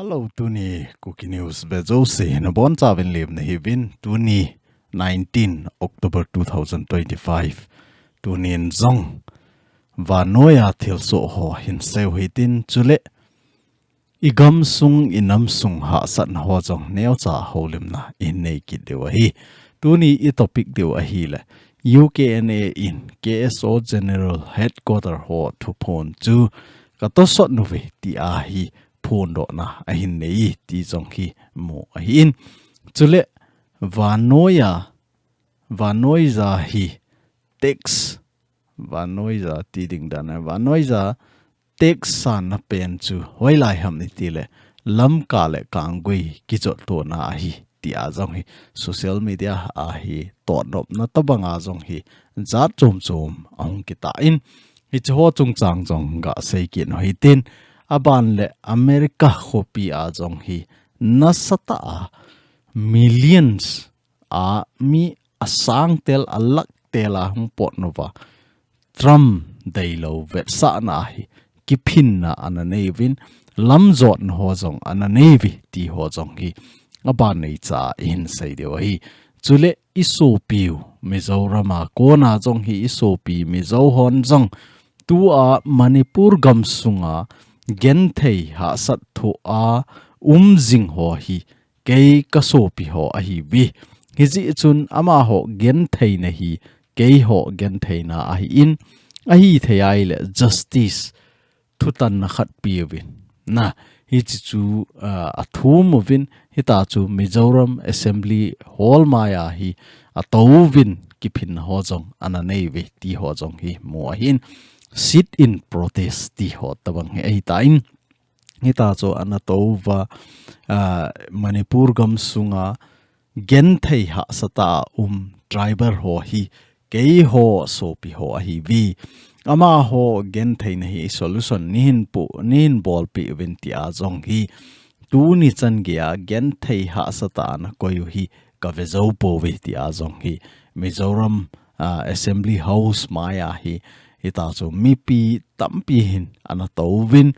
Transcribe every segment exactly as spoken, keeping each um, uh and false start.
Hello, tuni Kuki News ve jouse nabonchauvin lemna hiuvin, tuni nineteen October two thousand twenty-five. Tunin jong vannoi a thilsoh ho hinseiu hitin, chule i gamsung, i namsung hahsatna ho jong neocha houlimna ihin nei kit diu ahi. Tuni i topic diu ahile, U K N A in K S O General Headquarter ho thuphon chu ka tosot uve tia hi phondohna ahin nei ti jong hi mu ahin. Chule vannoiya, vannoija hi tax, vannoija ti ding dan a, vannoija tax sanna pen chu hoilai ham itile Lamka le Kanggui kijottona ahi tia jong hi social media a hi totnopna tobanga jong hi jat chom chom ahung kitan, hiche ho chungchang jong gasei kit u hitin, aban le America khopi a jong hi nasatah a millions a mi asangtel a lakhtel a hung potnauva Trump deilou vetsahna hi kiphinna ana neiuvin, lamjotna ho jong ana neiuve ti ho jong hi aban neicha ihin sei diu ahi. Chule i sopiu Mizoram a kona jong hi i sopi Mizo hon jong tua Manipur gamsunga genthei hahsat thoa um jing ho hi kei ka sopi ho ahiuve. Hijeh chun amaho gentheina hi keiho gentheina ahin, ahithei ahile justice thutanna khat peuvin, na, hiche chu, ah, athum uvin, hita chu Mizoram Assembly Hall maiya hi atouvin kiphinna ho jong ana neiuve ti ho jong hi mu ahin, sit in protest ti ho tobang hi ahitan, hita chu ana touva, ah, Manipur gamsunga genthei hahsatah a um tribal ho hi keiho sopi ho ahiuve. Amaho gentheina hi solution neihin pu, neihin bolpeh uvin tia jong hi tuni chan geiya genthei hahsatah a ana koiu hi kave jou pouve tia jong hi Mizoram, ah, Assembly House maiya hi, hita chu mipi tampi hin ana touvin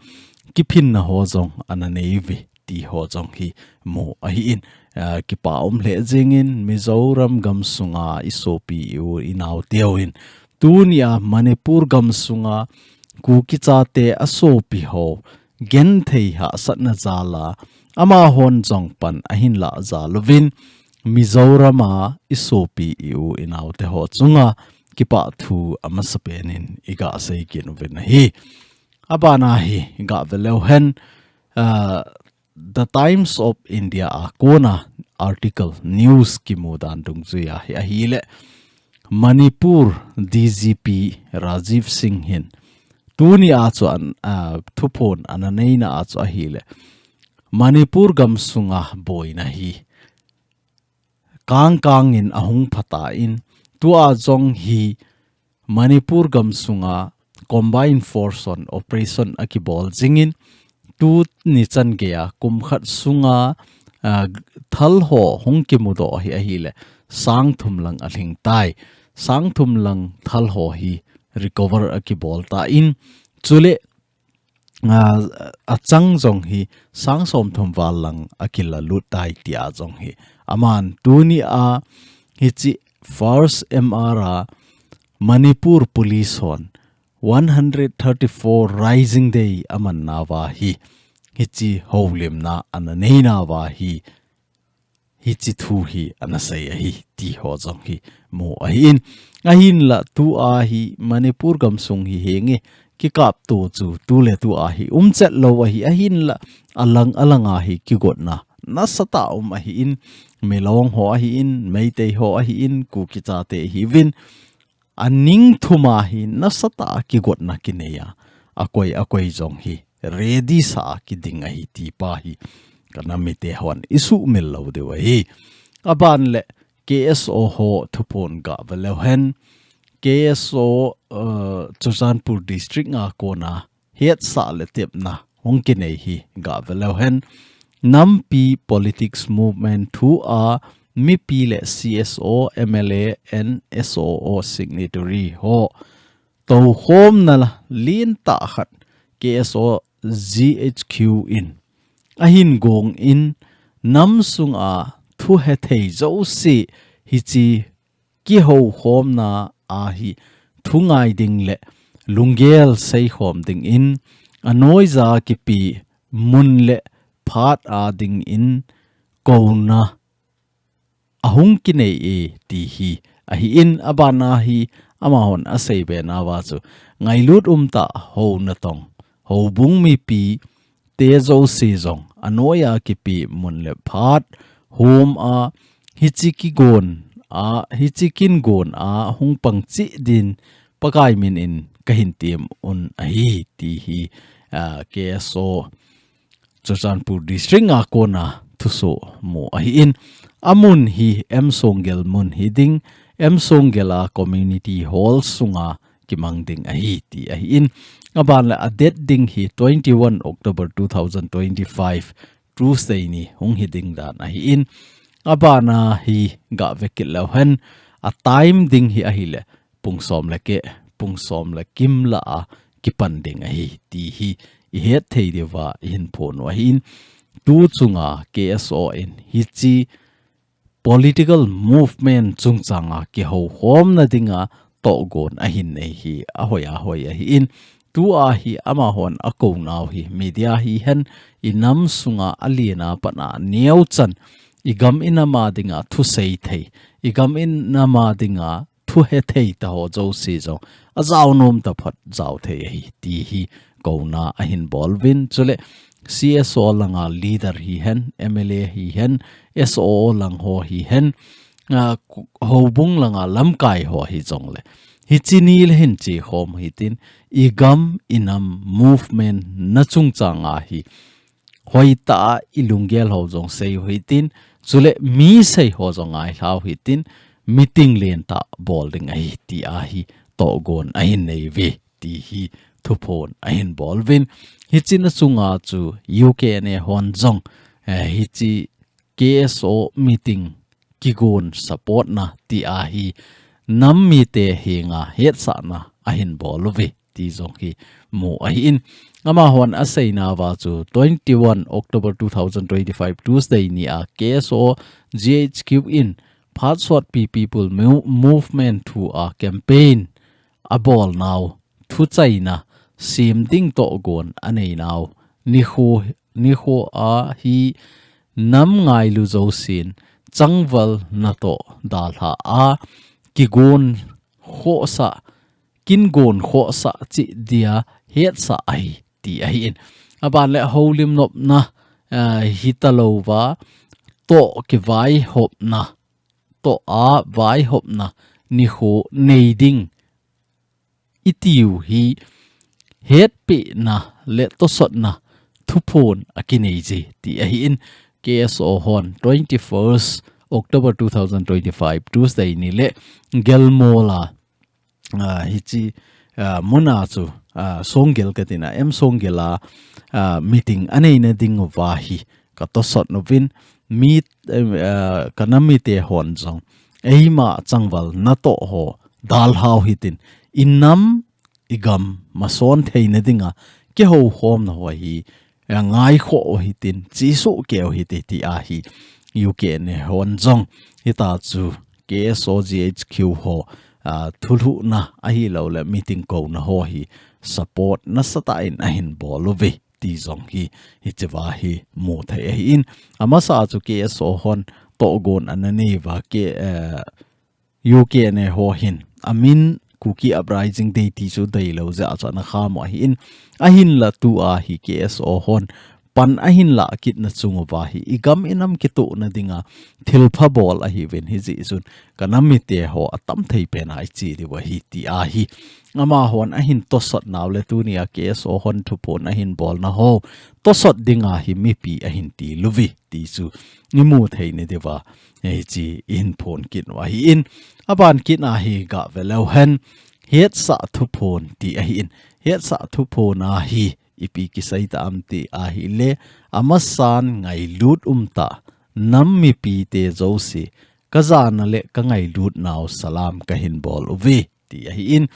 kiphinna ho jong ana neiuve ti ho jong hi mu ahin, ah, kipa um lheh jengin Mizoram gamsunga i sopi i u i naoteuvin tunia Manipur gamsunga Kuki chate asopi ho genthei hahsatna jal a amahon jong pan ahin lah jal uvin Mizoram a i sopi i u i naote ho chunga kipa thu amasapen in i gasei kit uvin ahi. Abana hi i gave leu hen, ah, The Times of India a kona article news kimu dan dungjuiya hi ahile, Manipur D G P Rajiv Singh hin tunia chu an, ah, thuphon ana neina a chu ahile, Manipur gamsunga boina hi kang kangin ahung phatain, tua jong hi Manipur gamsunga combined force hon operation akibol jingin, tuni chan geiya kum khat sunga, ah, thal ho hung kimudoh hi ahile sang thum lang alhingtai. Sang thum lang thal ho hi recover akibol tan, chule, ah, achang jong hi sang somthum val lang akilalut tai tia jong hi. Aman tunia hiche first M R a Manipur Police hon one hundred thirty-four Rising Day aman nauva hi, hiche houlimna ana neinauva hi, hiche thu hi ana sei ahi ti ho jong hi mu ahin. Ahinla tua hi Manipur gamsung hi henge kikapto chu tuletua hi umchet lou ahi, ahinla alang alanga hi kigotna nasatah um ahin, Milong ho ahin, Meitei ho ahin, Kuki chate hiuvin, aning thuma hi nasatah a kigotna kineiya akoi akoi jong hi ready sa a kiding ahi ti pa hi kanam mite hon i sumil lou diu ahi. Aban le K S O ho thuphon gave leu hen, K S O, uh, Churachandpur District a kona hetsah le tepna hung kinei hi gave leu hen, nampi politics movement thua mipi le C S O, M L A and S O O signatory ho toukhomna lentah khat K S O G H Q in ahin gong in, nam sunga thu hethei jouse hiche kihoukhomna a hi thu ngai ding le lunggel seikhom dingin, anoija kipe mun le phat a dingin kouna ahung kinei e ti hi ahin, abana hi amahon asei be nauva chu ngailut umtah hou natong, houbung mipite jouse jong anoija kipe mun le phat hom a, hiche kigon a, hiche kin gon a hung pang cheh din Pakai min in kahin tem un ahi ti hi, ah, K S O Churachandpur District a kona thusoh mu ahin, amun hi M Songgel mun hiding, M Songgel a Community Hall sunga kimang ding ahi ti ahin, aban le a date ding hi twenty-one October two thousand twenty-five, Tuesday ni hung hiding dan ahin, abana hi gave kit leu hen, a time ding hi ahile pung som le keh, pung som le kim lah a kipan ding ahi ti hi ihet thei diuva ihin phon u ahin, tu chunga K S O in hiche political movement chungchanga kihoukhomna dinga tohgon ahin nei hi ahoi ahoi ahin, tua hi amahon akou nau hi media hihen, inam sunga alen a pat a neochan, igam inam a dinga thusei thei, igam inam a dinga thu hethei taho jouse jong ajao nom taphat jao thei ahi ti hi kouna ahin bol uvin, chule C S O langa leader hihen, M L A hihen, S O lang ho hihen, ah, houbung langa lamkai ho hijongle, hiche ni le hin chekhom hitin, igam inam movement na chungchanga hi hoitah a ilunggel ho jong sei u hitin, chule mi sei ho jong ngailha u hitin, meeting lentah bol ding ahi ti ahi tohgon ahin nei uve ti hi thuphon ahin bol uvin. Hiche na chunga chu U K N A hon jong, eh, hiche K S O meeting kigon support na ti ahi nam mite henga hetsahna ahin bol uve ti jong hi mu ahin, amahon asei nauva chu twenty-one October two thousand twenty-five Tuesday ni a K S O G H Q in Phatsotpi People Mo-, Movement thu a campaign abol nau thuchaina sem ding tohgon anei nau nikho, nikho a hi nam ngailu jousen changval natoh dalha a kigon khohsah, kin gon khohsah cheh dia hetsah ahi ti ahin. Aban le houlim nopna, ah, hitalouva toh kivaihopna, toh a vaihopna nikho nei ding itiu hi hetpehna le tosotna thuphon akinei je ti ahin, K S O hon twenty-first October two thousand twenty-five Tuesday ni le Gelmol a, ah, hiche, ah, muna chu, ah, Songgel katina, M Songgel a, ah, meeting aneina ding uva hi katosot uvin, mi, eh, ah, kanam mite hon jong eima changval natoh ho dalha u hitin, inam igam mason theina dinga kihoukhomna ho hi, eh, ngaikhoh u hitin, chesuh kei u hite ti ahi. U K N A hon jong hita chu K S O G H Q ho, ah, thulhuhna ahilouleh meeting kouna ho hi support nasatah in ahin bol uve ti jong hi hichea hi mu thei ahin. Amasa chu K S O hon tohgon ana nei uva, K, eh, U K N A ho hin amin Kuki Uprising Day ti chu deilou jeh a chu ana kham u ahin, ahinla tua hi K S O hon pan ahin lah kitna chung uva hi igam inam kitohna dinga thilpha bol ahiuvin, hijeh chun kanam mite ho atam thei pen a iche diu ahi ti ahi. Amahon ahin tosot nau le tunia K S O hon thuphon ahin bolna ho tosot dinga hi mipi ahin til uve ti chu imu thei nadiuva, eh, hiche ihin phon kit u ahin, aban kit a hi gave leu hen, hetsah thuphon ti ahin, hetsah thuphon a hi ipi kisei tam ti ahile, amasan ngailut umtah nam mipite jouse kajana le kangailut nau salam kahin bol uve ti ahin,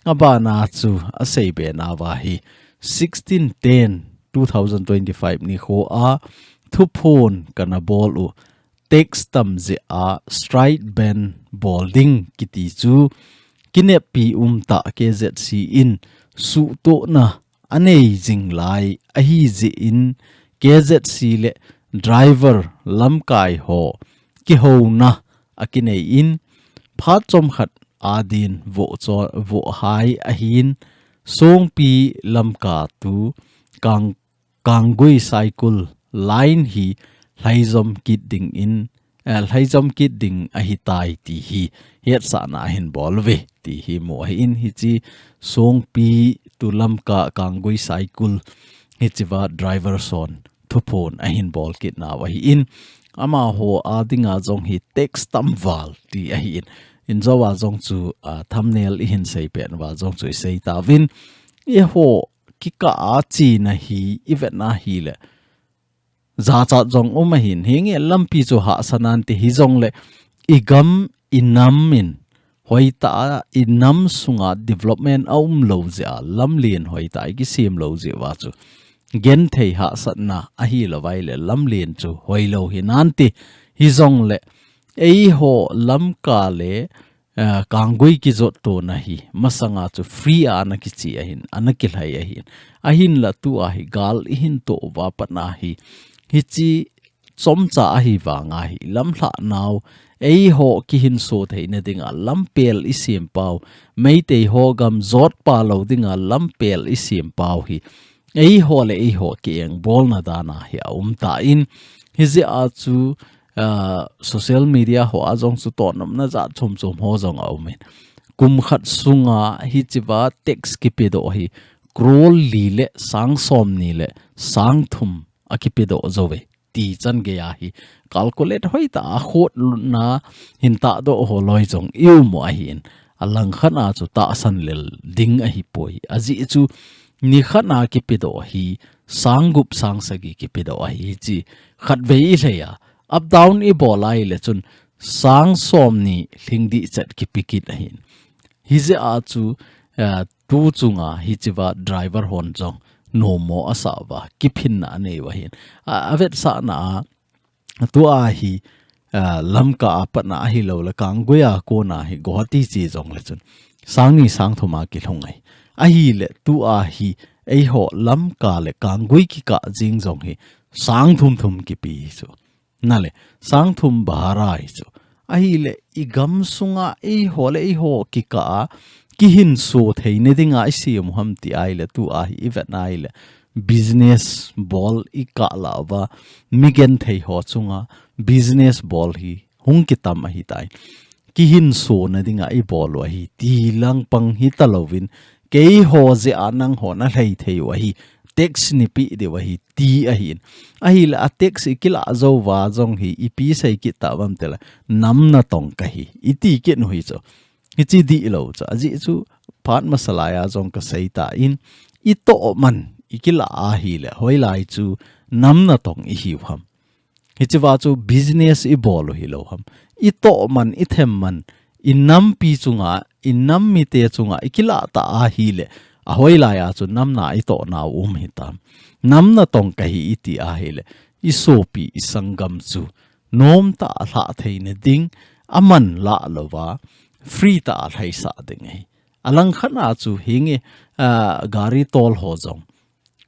abana chu asei be nauva hi sixteen ten two thousand twenty-five nikho a thuphon kana bol u tax tam jeh a strike ban bol ding kiti chu kineppi umtah K Z C in suhtohna anei jing lai ahi jeh in K Z C le driver lamkai ho kihouna akinei in phat chomkhat adin voh cho-, voh hai ahin Songpi Lamka to Kang-, Kanggui Saikul line hi lhaijom kit ding in, eh, lhaijom kit ding ahitai ti hi hetsahna ahin bol uve ti hi mu ahin hiche Songpi to Lamka Kanggui Saikul hichea driver son thuphon ahin bol kit nau ahin amaho a dinga jong hi tax tam val ti ahin. Injo a jong chu, ah, thumbnail ihin seipeh uva jong chu isei tauvin. Eiho kikah a chena hi ivet na hile jachat jong um ahin, hinge lampi chu hahsa nante hijongle igam inam in hoitah a inam sunga development aumlou jeh a lamlen hoitah a ikisem lou jeh uva chu genthei hahsatna ahilou vaile lamlen chu hoilou hi nante hijongle eiho Lamka le eh, Kanggui kijottona hi masanga chu free a ana kiche ahin, ana kilhai ahin. Ahinla tua hi gal ihin toh uva pat na hi, hiche chomcha ahi vanga hi lamlhah nau eiho kihinso theina dinga lampel isem pau, Meitei ho gam jotpa lou dinga lampel isem pau hi eiho le eiho kiengbolna dana hi aumtan, hijeh a chu ah, social media hoa jong chu tohnomna jat chomchom ho jong aumin. Kum khat sunga hichea tax kipedoh hi crore li le sang somni le sang thum akipedoh jouve ti chan geiya hi calculate hoitah a khotna hin tahdoh ho loi jong ium u ahin. Alangkhat a chu tahsan lel ding ahipoi. Ajeh chu nikhat a kipedoh hi sang gup sang sagi kipedoh ahi chi khatvei ilhei a up down ibol a ile chun sang somni lhingdih chet kipe kit ahin. Hijeh a chu, eh, tu chunga hichea driver hon jong nommo asah uva, kiphinna anei u ahin. A, avetsahna a, tua hi, ah, Lamka a patna ahilou le, Kanggui a kona hi Guwahati che jongle chun sang ni sang thum a kilhung ahi. Ahile tua hi eiho Lamka le Kanggui kikah jing jong hi sang thum thum kipe hi chu. Nale, sang thum bhara hi chu. Ahile, igam sunga eiho le eiho kikah a kihinso theina dinga isem u ham ti ahile, tua hi ivet na ahile, business bol ikah lah uva, mi genthei ho chunga business bol hi hung kitam ahitai. Kihinsona dinga ibol u ahi ti lang pang hitalouvin, keiho jeh a nangho nalhai thei u ahi, tax neipeh diu ahi ti ahin. Ahile a tax ikilah jou uva jong hi ipi sei kit tauvam tile, nam natong kahi iti kit u hi chu. Hiche dihlou chu. Ajeh chu phat masa laiya jong kasei tan, itoh man ikilah ahile, hoilai chu nam natong ihiu ham. Hichea chu business ibol u hilou ham. Itoh man, ithem man, inampi chunga, inam mite chunga ikilah ta ahile, ahoilai a chu nam na itoh nau um hitam. Nam natong kahi iti ahile, isopi isanggam chu nomtah a lhah theina ding, aman lah louva, free tah a lhaisah ding ahi. Alangkhat a chu hinge, ah, gari tol ho jong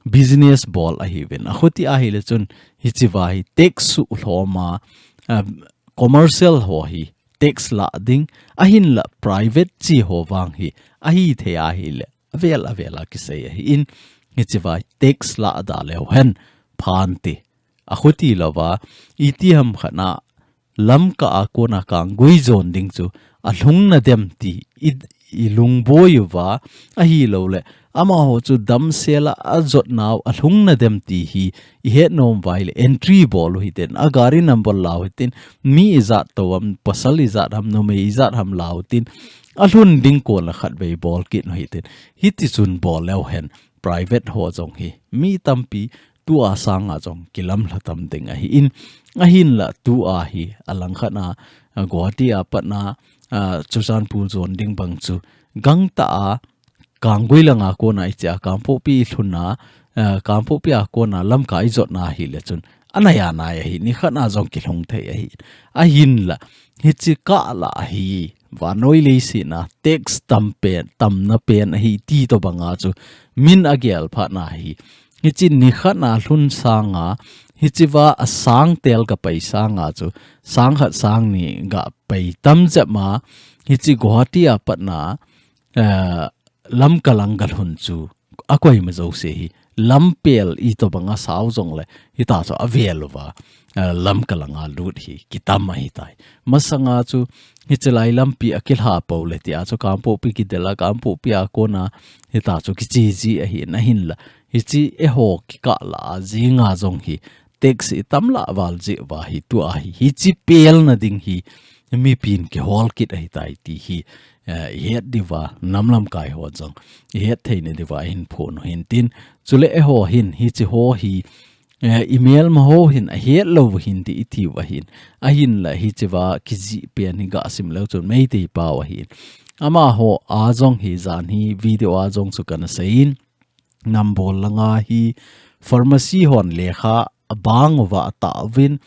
business bol ahiuvin. Akhuti ahile chun hichea hi tax suhlhom a, ah, commercial ho hi tax lah ding, ahinla private che ho vang hi ahithei ahile, avel avel a kisei ahin, hichea hi tax lah da leu hen phante. Akhuti louva, itiham khat a Lamka a kona Kanggui jon ding chu alhung nadem ti i, ilungboi uva, ahilouleh amaho chu damsel a ajot nau alhung nadem ti hi ihet nom uva ahile entry bol u hitin, agari number lau hitin, mi ijat tou ham, pasal ijat ham, numei ijat ham lau hitin, alhun ding kon le khatvei bol kit u hitin. Hitichun bol leu hen private ho jong hi mi tampi tua sanga jong kilamlha tam ding ahin, ahinla tua hi alangkhat a, a, Guwahati a patna, a, Churachandpur jon ding bang chu gangtah a Kanggui langa kona iche a Kangpokpi ilhun a, eh, Kangpokpi a kona Lamka ijotna ahile chun, anai anai ahi, nikhat na jong kilhung thei ahi. Ahinla, hiche kah lah hi, vannoi leiset a tax tam pen, tamna pen ahi ti tobanga chu, min agel phat na hi. Hiche nikhat na lhun sanga, hiche va asang tel kapai sanga chu, sang khat sang ni gapai tam jep ma, hiche Guwahati a patna, eh, Lamka lang galhun chu, akoima jouse hi, lampel itobanga sao jongle, hita chu avel uva, eh, Lamka langa lut hi, kitam ahitai. Masanga chu, hiche lai lampi akilha pou le tia chu Kangpokpi kidel a, Kangpokpi a kona, hita chu kiche ji ahi, ahinla. Hiche eiho kikah lah a, jinga jong hi, tax itam lah val jeh uva hi, tua hi, hiche pelna ding hi, mipin kihol kit ahitai ti hi, eh, ihet diuva, nam lamkai ho jong, ihet theina diuva, hin phon u hintin, chule eiho hin, hiche ho hi, eh, imelma ho hin, ahet lou hin ti itiu ahin, ahinla hiche va, kijih pen hi gasim leu chun, Meitei pau ahin. Amaho a jong hi, jan hi, video a jong chu kana seiyin, Nambol langa hi pharmacy hon lekha abang uva atah uvin,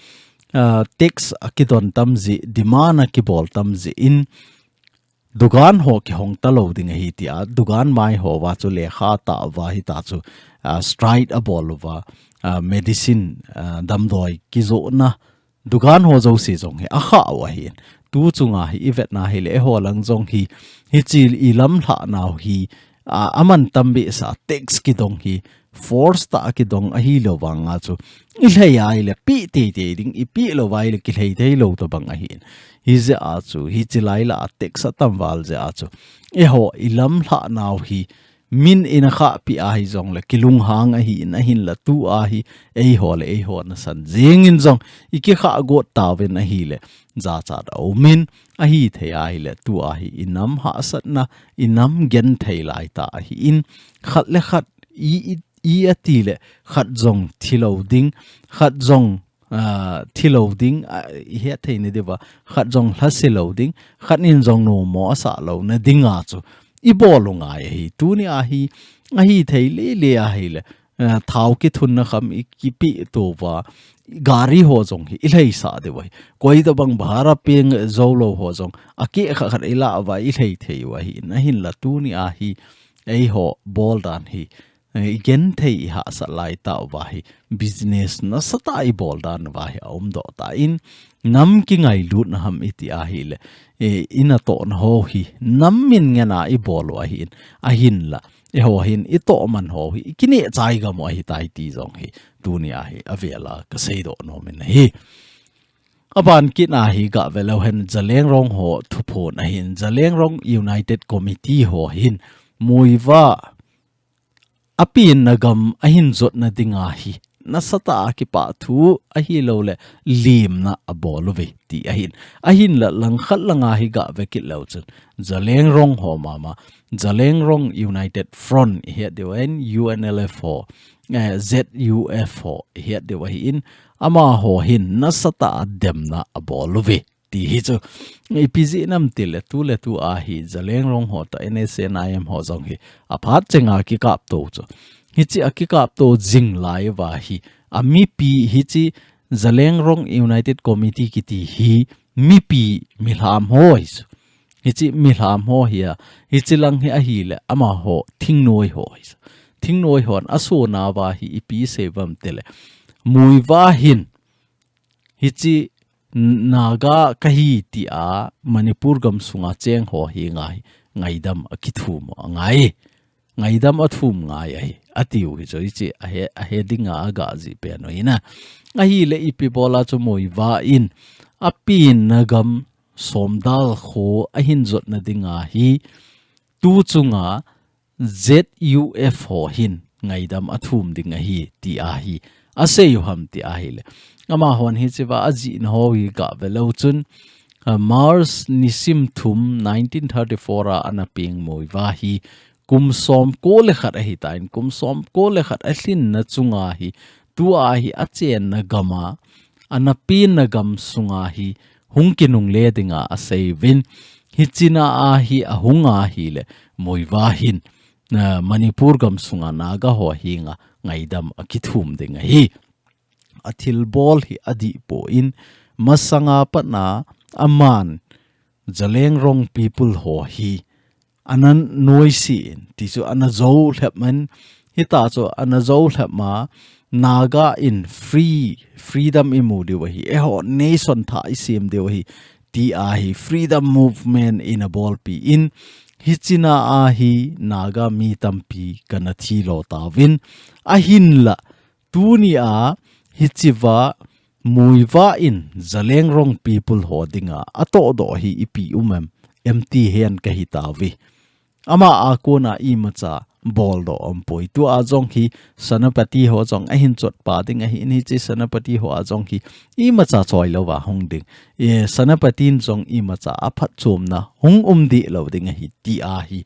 ah, tax akidon tam jeh, demand akibol tam jeh in, dukan ho kihong talou ding ahi tia, dukan mai ho uva chu lekha atah uva hita chu, ah, strike abol uva, ah, medicine, ah, damdoi kijohna, dukan ho jouse jong hi akhah u ahin. Tu chunga hi ivetna hile eiho lang jong hi, hiche ilamlhah nau hi, a, aman tam behseh a tax kidong hi, force tah a kidong ahilou vanga chu, ilhei ahile peh teitei ding, ipeh lou ahile kilhei theilou tobang ahin. Hijeh a chu, hiche lai lah a tax atam val jeh a chu, eiho ilamlhah nau hi, min ina khahpi ahi jongle, kilunghang ahin, ahinla tua hi, eiho le eiho nasan jengin jong, ikikhah got tauvin ahile, jachat aumin, ahithei ahile, tua hi, inam hahsatna, inam genthei laitah ahin, khat le khat, i, i, i atile, khat jong thilou ding, khat jong ah, thilou ding, ah, ihet theina diuva, khat jong lhase lou ding, khat in jong nomo asah louna dinga chu, ibol u ngai ahi, tuni ahi, ahithei lele ahile, ah, thao kithunna kham ikipeh touva, gari ho jong hi, ilheisah diu ahi, koi tobang bhara peng jou lou ho jong, akeh khat khat ilah uva, ilhei thei u ahi, ahinla tuni ahi, eiho bol dan hi, eh, igenthei ihahsat laitah uva hi, business nasatah a ibol dan uva hi aumdoh tan, nam kingailutna ham iti ahile, eh, inatohna ho hi, nam min ngen a ibol u ahin, ahinla, eiho hin itoh man ho hi, ikinehchai gam u ahitai ti jong hi, tuni ahi, avela kaseidoh nomin ahi. Aban kit na hi gave leu hen Zeliangrong ho thuphon ahin, Zeliangrong United Committee ho hin, Muivah, apenna gam ahin jotna dinga hi, nasatah a kipah thu ahilouleh, limna abol uve, ti ahin. Ahinla langkhat langa hi gave kit leu chun, Zeliangrong ho mama, Zeliangrong United Front, ihet diu ahin, U N L F ho, eh, Z U F ho, ihet diu ahin, amaho hin, nasatah a demna abol uve. Ti hi chu, ipi jeh ham tile, tu le tu ahi, Zeliangrong ho toh, N S C N I M ho jong hi, aphat chenga kikaptou chu. Hiche akikaptou jing lai uva hi, amipi hiche Zeliangrong United Committee kiti hi, mipi milham ho hi chu. Hiche milham ho hi a, hiche lang hi ahile, amaho thingnoi ho hi chu. Thingnoi hon asona uva hi, ipi sei uvam tile. Muivah hin, hiche Naga kahi tia Manipur gam sunga cheng ho hi ngai, ngaidam akithum u angai. Ngaidam athum ngai ahi, atiu hi chu hiche ahe, ahe dinga agah jeh pen u hina. Ahile ipi bola chu Muivah in apenna gam Somdal kho ahin jotna dinga hi tu chunga Z U F ho hin ngaidam athum ding ahi, ti ahi. Asei u ham ti ahile. Amahon hiche va ajihna ho hi gave leu chun, ah, March nisim thum nineteen thirty-four a ana peng Muivah hi kum somko le khat ahitan, kum somko le khat alhinna chunga hi, tua hi achenna gam a, ana penna gam sunga hi hung kinungle dinga asei uvin, hichea hi ahung ahile, Muivah hin, ah, Manipur gam sunga Naga ho henga ngaidam akithum ding ahi. Athilbol hi adih poi, masanga patna aman Zeliangrong people ho hi ana noise in, tichu ana jou lhep man, hitachu ana jou lhep ma, Naga in free, freedom imu diu ahi, eiho nation thah isem diu ahi, ti ahi freedom movement ina bolpi in, hichea hi Naga mi tampi kana thilo tauvin, ahinla, tunia hichea Muivah in Zeliangrong people ho dinga atohdoh hi ipi um em, em ti hen kahi tauve. Ama a kona imacha boldoh umpoi. Tua jong hi Senapati ho jong ahin chotpa ding ahin, hiche Senapati ho a jong hi imacha choi louva hung ding. E, Senapati in jong imacha aphatchomna hung um deh lou ding ahi ti ahi.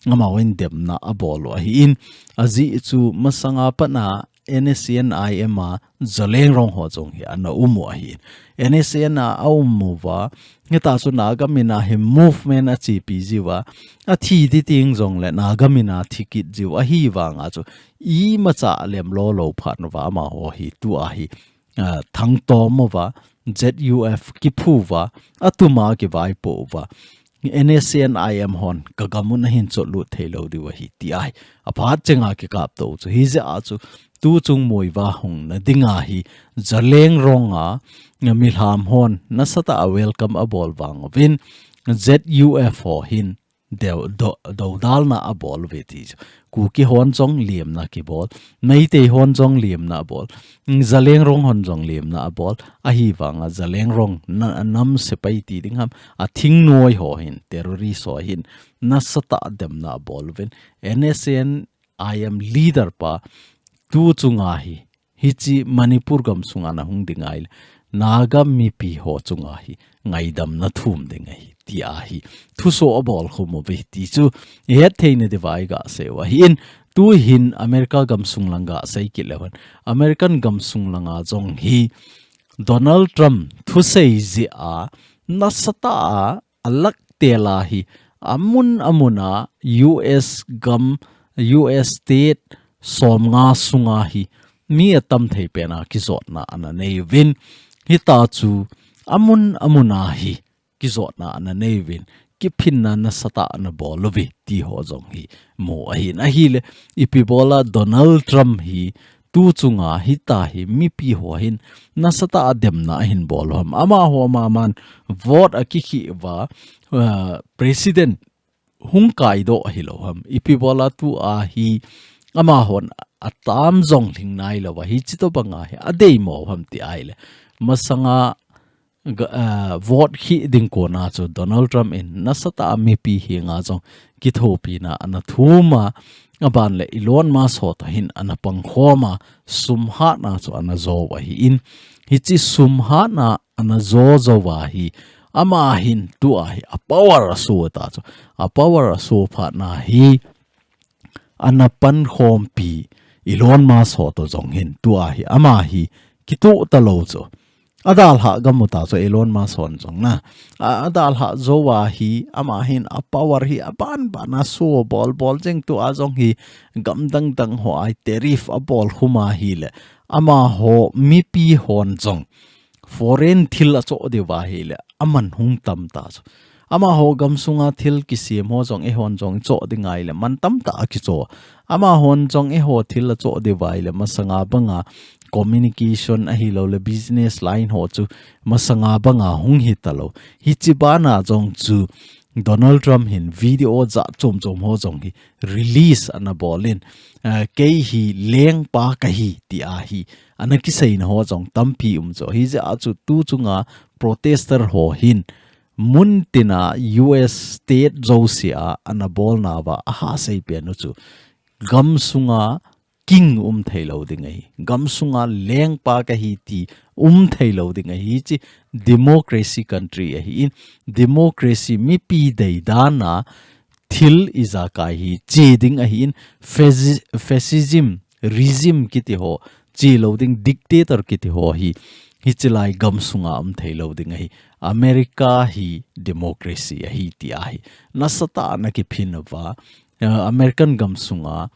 Amahon demna abol u ahin. Ajeh chu masanga patna N S C N I M a Zeliangrong ho jong hi ana um u ahi. N S C N a aum uva, hitachu Naga mina hi movement achepi jiuva, athi ding teng jongle Naga mina thi kit jiu ahi vanga chu imacha alemlo lou phat uva amaho hi tua hi, ah, thangtom uva, Z U F kiphu uva, atuma kivaipo uva, N S C N I M hon kagam u ahin chotlut thei lou diu ahi ti ahi. Aphat chenga kikapto chu. Hijeh a chu tuchung Muivah hungna dinga hi Zeliangrong a milham hon nasatah a welcome abol vang uvin Z U F ho hin deu, do, dodalna abol uve ti chu. Kuki hon jong lemna kibol, Meitei hon jong lemna abol, Zeliangrong hon jong lemna abol, ahivanga Zeliangrong na, nam sepai ti ding ham, athingnoi ho hin, terrorist ho hin, nasatah a demna abol uvin, N S C N I M leader pa, tuchunga hi, hiche Manipur gamsunga nahung ding ahile, Naga mipi ho chunga hi, ngaidamna thum ding ahi, ti ahi. Thuso abol khum uve ti chu, ihet theina diuva iga seiu ahin, tuhin America gamsung lang ga sei kit leu hen. American gamsung langa jong hi, Donald Trump thusei jeh a, nasatah a, alak tela hi, amun amuna U S gam, U S state somnga sunga hi, mi atam thei pena kijotna ana nei uvin. Hitachu, amun amuna hi, kijotna ana nei uvin, kiphinna nasatah ana bol uve, ti ho jong hi mu ahin ahile, ipi bola Donald Trump hi tuchunga hitahi mipi ho hin nasatah a demna ahin bol u ham. Amaho amaman vote akikhih uva, ah, president hung kaidoh ahilou ham. Ipi bola tua hi amahon atam jong lhing nailouva hiche tobanga hi adeimo u ham ti ahile. Masanga ga, ah, vote khih ding kona chu Donald Trump in nasatah a mipi henga jong kithopina ana thum a, aban le Elon Musk ho toh hin ana pangkhom a, sum hatna chu ana jou ahin. Hiche sum hatna ana jou jou ahi, ama hin tua hi a power aso ta chu. A power aso phatna hi ana pankhompi Elon Musk ho toh jong hin tua hi ama hi kitoh talou chu. Adalhah gam u ta chu Elon Musk hon jong na. A, adalhah jou ahi, ama hin a power hi aban ban a so bol bol jeng tua jong hi gam dang dang ho a tariff abol khum ahile. Amaho mipi hon jong foreign thil achoh diu ahile, aman hung tam ta chu. Amaho gamsunga thil kisem ho jong eihon jong ichoh ding ahile, man tamtah a kichoh. Amahon jong eiho thil achoh diu ahile, masanga banga communication ahilou le business line ho chu masanga banga hung hitalou. Hiche bana jong chu Donald Trump hin video jat chom chom ho jong hi release ana bol in, eh, kei hi lengpa kahi ti ahi. Ana kiseina ho jong tampi um chu. Hijeh a chu tuchunga protester ho hin mun tina U S state jousea ana bolna uva ahasei pen u chu gamsunga king um theilou ding ahi. Gamsunga lengpa kahi ti um theilou ding ahi. Hiche democracy country ahin, democracy mipi deidan a thil ijakai hi che ding ahin, fasci-, fascism regime kiti ho, chelou ding dictator kiti ho hi, hiche lai gamsunga um theilou ding ahi. America hi democracy ahi ti ahi. Nasatah a ana kiphin uva, eh, American gamsunga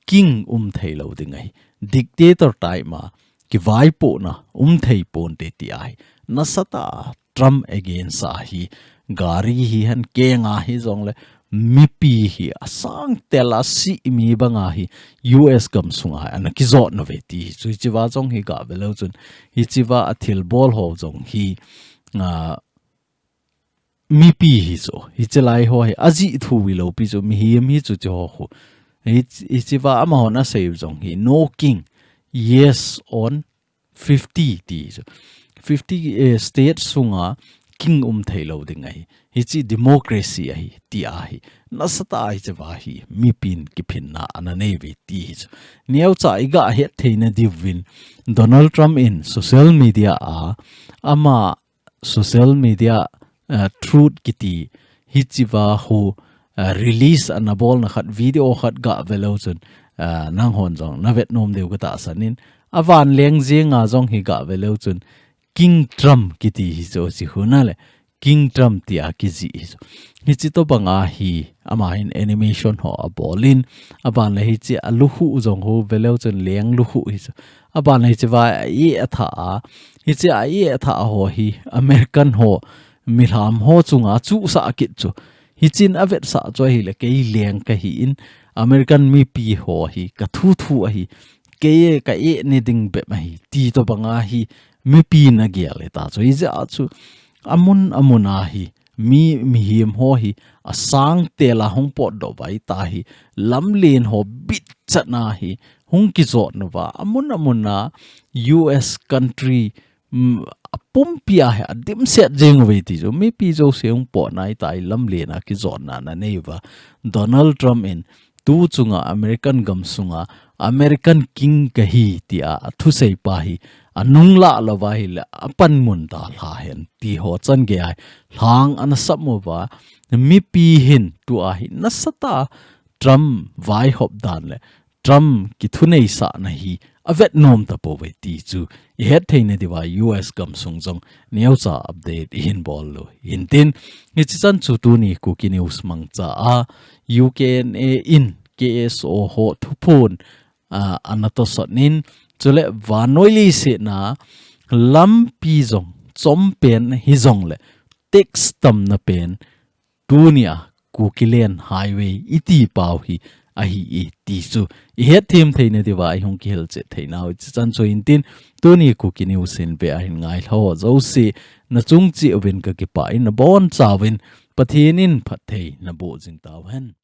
king um theilou ding ahi. dictator type ma, kivaipohna um thei ponte ti ahi. Nasatah a Trump against a hi, gari hihen, keng a hijongle, mipi hi asang tel a simi banga hi U S gamsunga ana kijot nauve ti hi chu, hichea jong hi gave leu chun, hichea athilbol ho jong hi, a, mipi hi chu, hiche lai ho hi ajih thu hilou pi chu, mihem hi chu, hiche ho khu. Hi, hichea amahon asei u jong hi, "No king, yes on fifty," ti chu. Fifty, eh, state sunga king um thei lou ding ahi. Hiche democracy ahi, ti ahi. Nasatah a hichea hi mipin kiphinna ana neiuve ti hi chu. Neocha iga hetthei nadiuvin, Donald Trump in social media a, ama social media, uh, Truth kiti, hichea khu, uh, release ana bolna khat, video khat gave leu chun, uh, nanghon jong navet nom diu katahsan in, avanleng jenga jong hi gave leu chun, King Trump kiti hi chu, hiche khu nale, King Trump tia kijih hi chu. Hiche tobanga hi, amahin animation ho abol in, aban le hiche alukhuh jong khu ve leu chun leng lukhuh hi chu. Aban le hichea aeh athah a, hichea aeh athah ho hi, American ho, milham ho chunga chuhsah kit chu. Hichea avetsah chu ahile, kei leng kahi in, American mipi ho hi, kathu thu ahi, kei kaeh ni ding bep ahi, ti tobanga hi, mipin agel hita chu. Hijeh a chu, amun amun a hi, mi, mihem ho hi, asang tel a hung potdoh uva hita hi, lamlen ho bitchat na hi, hung kijot nauva, amun amun a U S country, mm, apumpi a hi adimset jeng uve ti chu, mipi jouse hung potna hita hi, lamlen a kijotna ana neiuva. Donald Trump in tu chunga American gamsunga American king kahi tia athusei pa hi, anunglah louva ahile, apanmun dalha hen ti ho changei a hi, lhang ana sam uva, mipi hin tua hi, nasatah a Trump vaihop dan le, Trump kithuneisahna hi avet nom tapouve ti chu ihetthei nadiuva U S gamsung jong neocha update ihin bol u hintin, hiche chan chu tuni Kuki News mangcha a U K N A in K S O ho thuphon, a, ana tosot in, chule vannoi leiset a lampi jong chom pen hijongle tax tamna pen tunia Kukiland highway iti pau hi ahi e ti chu ihetthem thei nadiuva ihung kihilchet thei nau hiche chan chu hintin, tuni Kuki News in ve ahin ngailha ho jouse nachung cheh uvin kakipah in, nabonchauvin Pathen in phatthei naboh jing tauhen.